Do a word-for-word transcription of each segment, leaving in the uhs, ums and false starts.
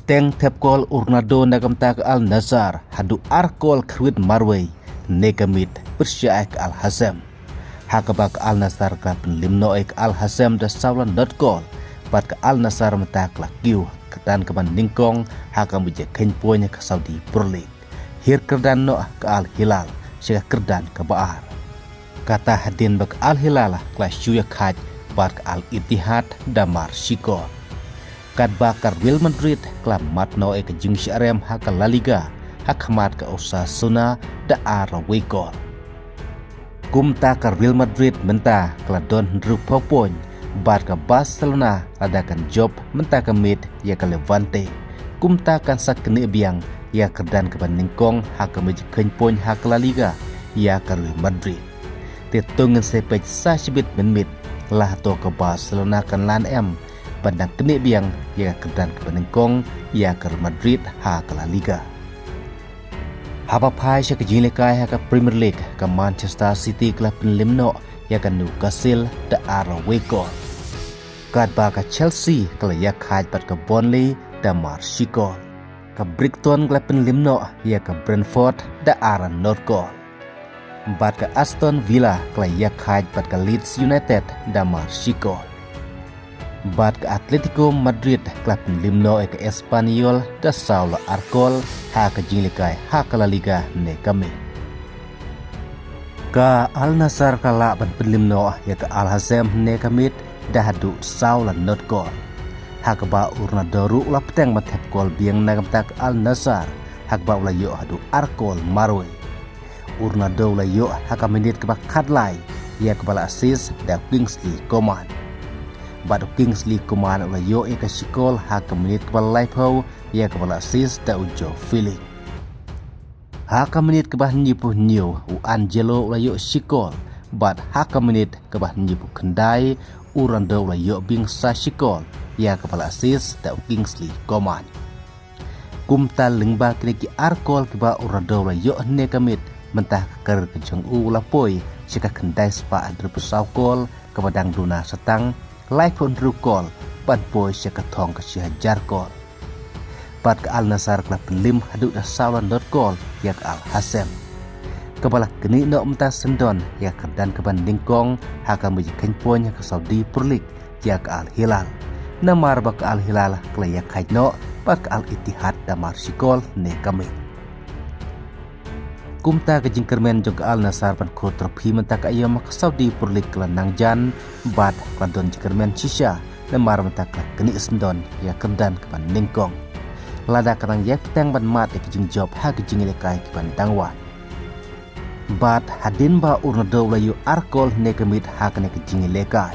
Teng thep kol u Ronaldo na ka bynta ka Al Nassr, haduh ar kol khrwit marwei, ne ka miet, pyrshah ïa ka Al Hazem. Ha kaba ka Al Nassr ka la pynlem noh ïa ka Al Hazem da saw la not kol, bad ka Al Nassr mynta ka la kiew, kyrdan kaba nyngkong, ha ka mut jingkheiñ point ha ka Saudi Pro League. Hiar kyrdan noh ka Al Hilal, sha ka kyrdan kaba ar. Kata hadien ba ka Al Hilal, ka la shu ïa khaid, bad ka Al Ittihad, da mar shi kol. Katba ka Real Madrid, ka la mad noh ïa ka jingshah rem ha ka La Liga, ha khmat ka Osasuna, da ar la wei kol. Kumta ka Real Madrid mynta, ka la don hynriew phew point, bad ka Barcelona, lada kan jop, mynta ka miet, ïa ka Levante. Kumta kan sa knieh biang, ïa ka kyrdan kaba nyngkong, ha ka mut jingkheiñ point, ha ka La Liga, ïa ka Real Madrid. Te to ngin sa peit sa shibit mynmiet, la hato ka Barcelona kan lah em, ban dang knieh biang, ïa ka kyrdan kaba nyngkong, ïa ka Real Madrid, ha ka La Liga. Haba phai sha ka jingïalehkai ha ka Premier League, ka Manchester City ka la pynlem noh, ïa ka Newcastle, da ar la wei kol. Katba ka Chelsea, ka la ïa khaid bad ka Burnley, da mar shi kol. Ka Brighton ka la pynlem noh, ïa ka Brentford, da ar la not kol. Bad ka Aston Villa, ka la ïa khaid bad ka Leeds United, da mar shi kol. Bad ka Atletico Madrid, ka la pynlem noh ïa ka Espanyol, da saw la ar kol, ha ka jingïalehkai, ha ka La Liga, ne ka miet. Ka Al Nassr ka lah ban pynlem noh, ïa ka Al Hazem, ne ka miet, da haduh saw la not kol. Ha kaba u Ronaldo ruh u la bteng ban thep kol biang na ka bynta ka Al Nassr, ha kaba u la ïoh haduh ar kol marwei. U Ronaldo u la ïoh ha ka minit kaba khatlai, ïa kaba la assist da u Kingsley Coman. Bad u Kingsley Coman u la ïoh ïa ka shi kol ha ka minit kaba laiphew, ïa kaba la assist da u Joao Felix. Ha ka minit kaba hynñiewphew hynñiew, u Angelo u la ïoh shi kol, bad ha ka minit kaba hynñiewphew khyndai, u Ronaldo u la ïoh biang sa shi kol, ïa kaba la assist da u Kingsley Coman. Kumta lyngba kine ki ar kol kiba u Ronaldo u la ïoh hynne ka miet, mynta ka career ka jong u u la poi sha ka khyndai spah hynriewphew saw kol, kaba dang duna sa tang laiphew hynriew kol ban poi sha ka thong ka shi hajar kol. Bad ka Al Nassr ka la pynlem haduh da saw la not kol ïa ka Al Hazem. Kaba la knieh noh mynta syndon ïa ka kyrdan kaba nyngkong ha ka mut jingkheiñ point ha ka Saudi Pro League ïa ka Al Hilal. Namar ba ka Al Hilal ka la ïa khaid noh bad ka Al Ittihad da mar shi kol ne ka miet. Kumta ka jingkyrmen jong ka Al Nassr ban khot trophy mynta ka aïom ha ka Saudi Pro League ka la nang jan, bad ka la don jingkyrmen shisha, namar mynta ka la knieh syndon ïa ka kyrdan kaba nyngkong. Lada ka nang ïai bteng ban mad ïa ka jingjop ha ka jingïalehkai kiban dang wan. Bad hadien ba u Ronaldo u la ïoh ar kol hynne ka miet ha kane ka jingïalehkai,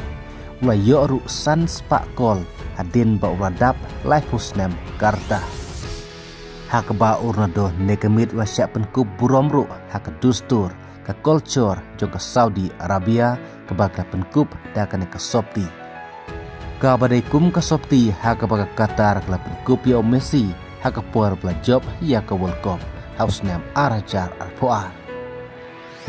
u la ïoh ruh san spah kol hadien ba u la dap laiphew snem ka rta. Ha kaba u Ronaldo hynne ka miet u la shah pynkup burom ruh ha ka dustur, ka culture jong ka Saudi Arabia, kaba ka la pynkup da kane ka sopti. Kaba dei kum ka sopti ha kaba ka Qatar ka la pynkup ïa u Messi ha ka por ba la jop ïa ka World Cup ha u snem ar hajar arphew ar.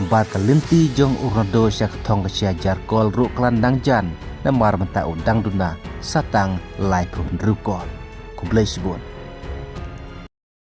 Bad ka lynti jong u Ronaldo sha ka thong ka shi hajar kol ruh ka la nang jan, namar mynta u dang duna sa tang laiphew hynriew kol. Khublei shibun.